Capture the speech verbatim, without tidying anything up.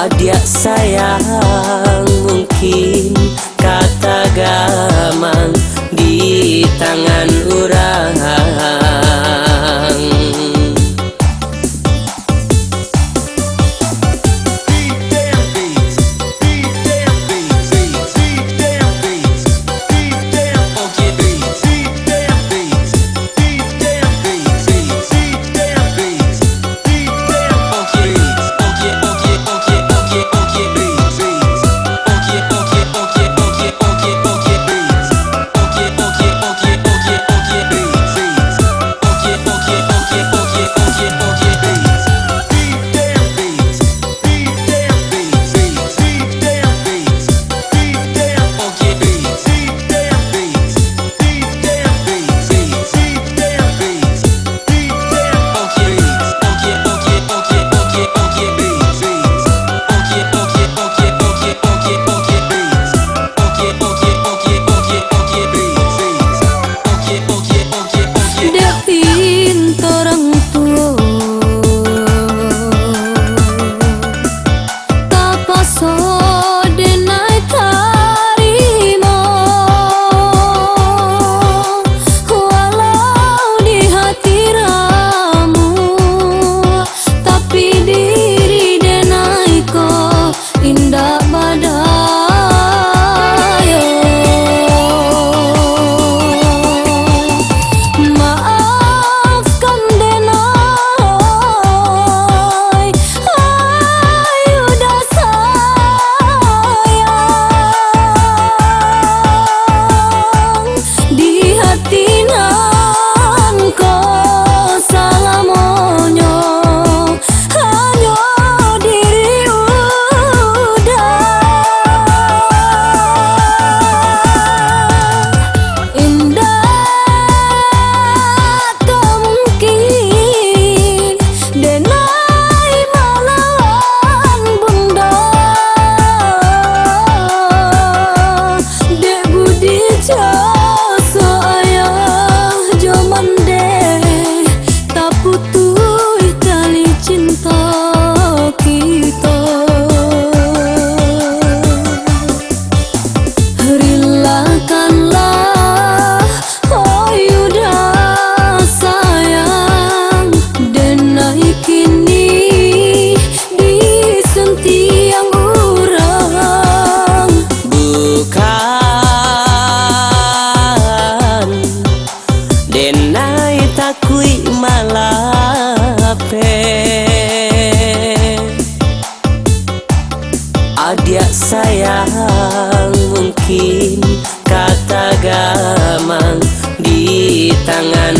Adiak sayang, mungkin ka tagamang di tangan urang. Dek pinta urang tuo, tapaso denai tarimo, walau di hati ramu, tapi diri denai ko indak badayo. Maafkan denai, ai udah sayang, di hati nan ko salamonyo hanyo diri udah. Indak ka mungkin denai malawan bunda. Dek budi jasa ayah jo mandeh, taputuih tali cinta kito. Rilakanlah, oi udah sayang, denai kini disantiang urang. Bukan denai takuik malapeh. Adiak sayang, mungkin ka tagamang di tangan